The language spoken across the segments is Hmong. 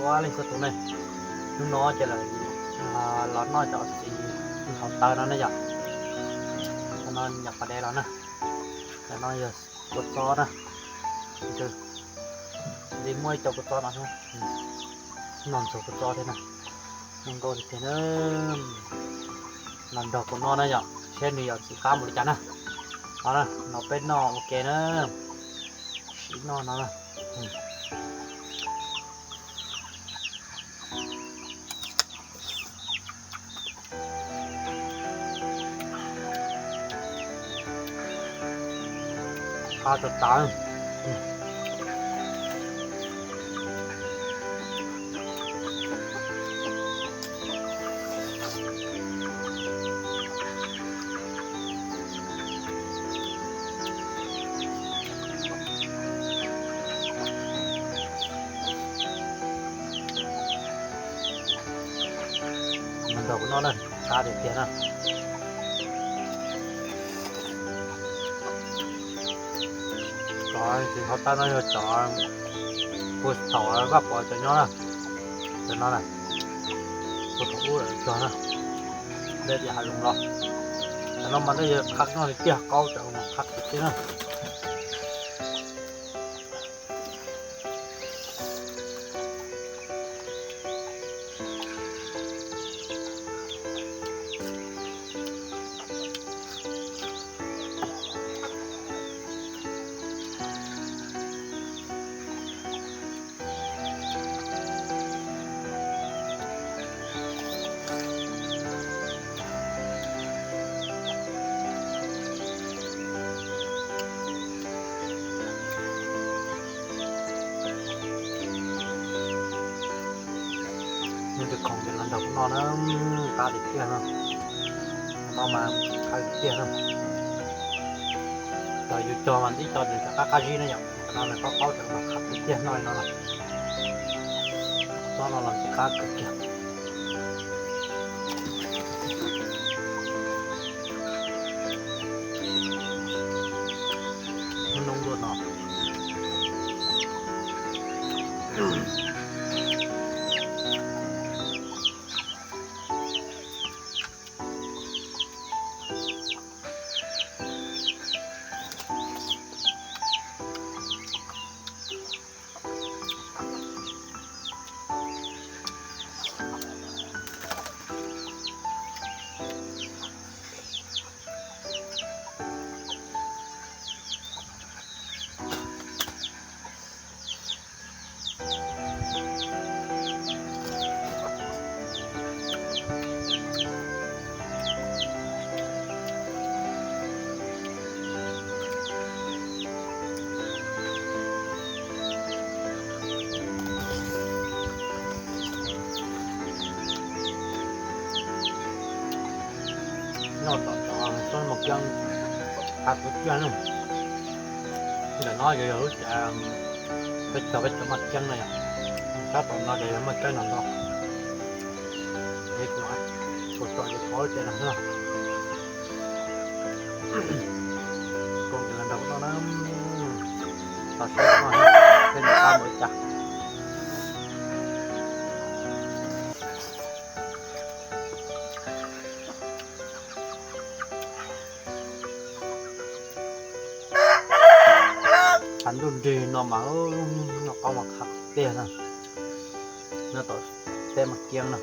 Ua li xwb tus ne, hnub no ces lawv los noj cov txiv nthov taw no ne yom. Cov no nyuam qhuav de los na. Cov no yog kua txob na. Li muaj ib co kua txob no, noj ntxuag kua txob thiab na. Zoo nkauj tiag tiag na. Los nrog kuv noj na yom, seb nws yuav ntxim qab npaum li cas na. No, no peb noj ua ke na. Sim noj no na. Qab tas tas. Nrog kuv noj na, qab tiag tiag na. Cov txiv nthov taw no yog cov puag thaum Vaj Pov cov nyob na, cov no na, puag thaum ub lawm cog na, dej tias hav zoov los. Cov no mas nej yog qab noj li tiag, qaub cov mas qab tiag tiag na. Nyob tus khoom ces los nrog kuv noj na, qab tiag tiag no. No mas qab tiag tiag no. Cov yus cog mas ib co ces cov qab qab zib na yom, cov no nws qaub qaub cov mas qab tiag tiag noj li no los. Txob no los qab kawg kiag. Noob noob luaj no. Noj tom cov xyoob mas kiab, qab tiag tiag na. Ntawm no ces yog lub cav peb cog peb cov mas kiab na yom. Sab tom no ces yog mas kiab no ntau. Es kuv, kuv tsom ces pov lub cav no xwb. Koom ces los nrog kuv noj na. Los saib noj seb nws qab npaum li cas. Qab ntuj nrig no mas noj qaub mas qab tiag na. Nyob tom teb mas kiab na.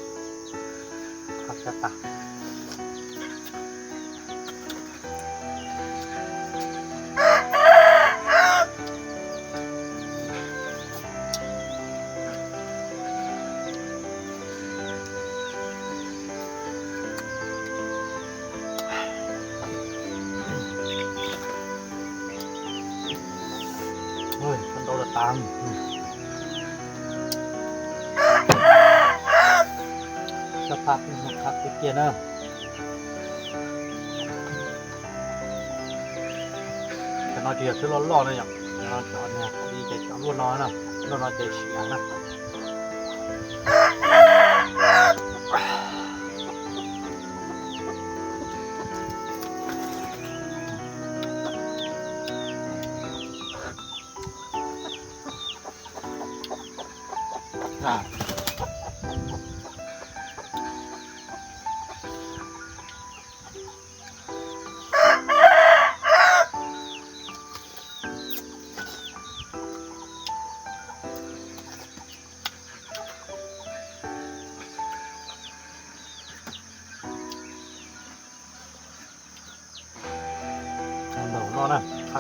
Qab sab tas. Ntau tas tas. Sab phaj qab tiag tiag na. Cov no ces yog twb loj loj na yom. Cov no cov, cov luaj no na, luaj no ces siav na.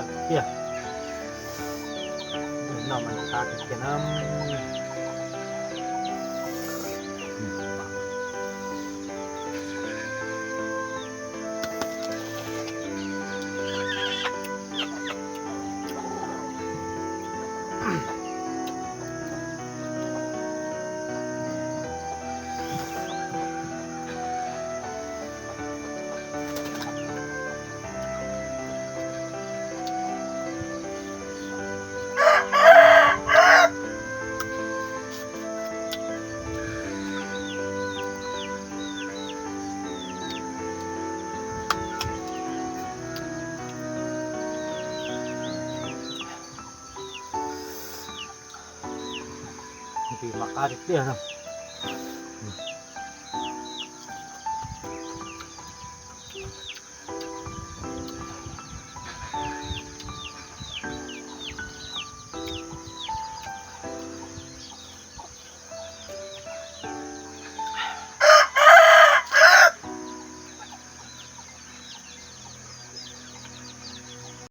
Tiag, no mas noj qab tiag tiag na. Ntim mas qab tiag tiag.